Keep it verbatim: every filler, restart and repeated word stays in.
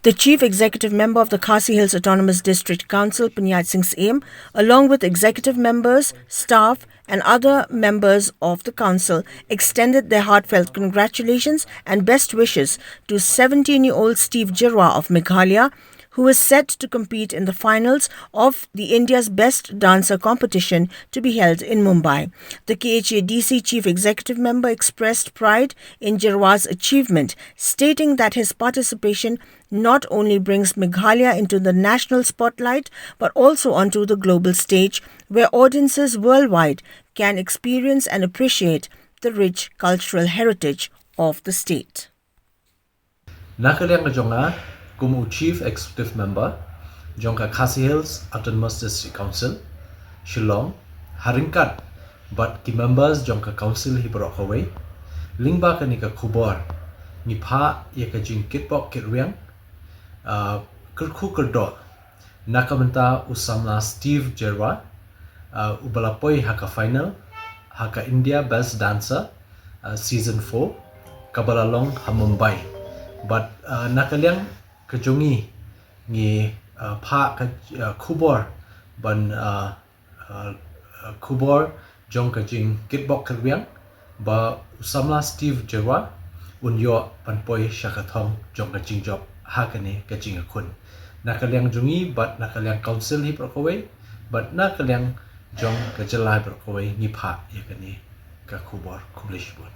The Chief Executive Member of the Khasi Hills Autonomous District Council, Panchayat Sing Syiem, along with executive members, staff, and other members of the council, extended their heartfelt congratulations and best wishes to seventeen-year-old Steve Jyrwa of Meghalaya, who is set to compete in the finals of the India's Best Dancer competition to be held in Mumbai. The K H A D C Chief Executive Member expressed pride in Jyrwa's achievement, stating that his participation not only brings Meghalaya into the national spotlight, but also onto the global stage, where audiences worldwide can experience and appreciate the rich cultural heritage of the state. Na ka liang ka jong nga kum u Chief Executive Member jong ka Khasi Hills Autonomous District Council, Shillong, ha ryngkat bad ki members jong ka Council hi baroh kawei, lyngba kane ka khubor ngi phah ïa ka jingkitbok kitrwiang, uh, kyrkhu kyrdoh na ka bynta u samla Steve Jyrwa, uh, uba la poi ha ka final ha ka India Best Dancer, uh, Season four, kaba la long ha Mumbai. Bad, uh, na ka liang ka jong ngi ngi, uh, phah ka, uh, khubor ban, uh, uh, uh, khubor jong ka jingkitbok kitrwiang ba u samla Steve Jyrwa un ïoh ban poi sha ka thong jong ka jingjop ha kane ka jingïakhun. Na ka liang jong ngi bad na ka liang Council hi baroh kawei bad na ka liang jong ka jylla hi baroh kawei ngi phah ïa kane ka khubor. Khublei shibun.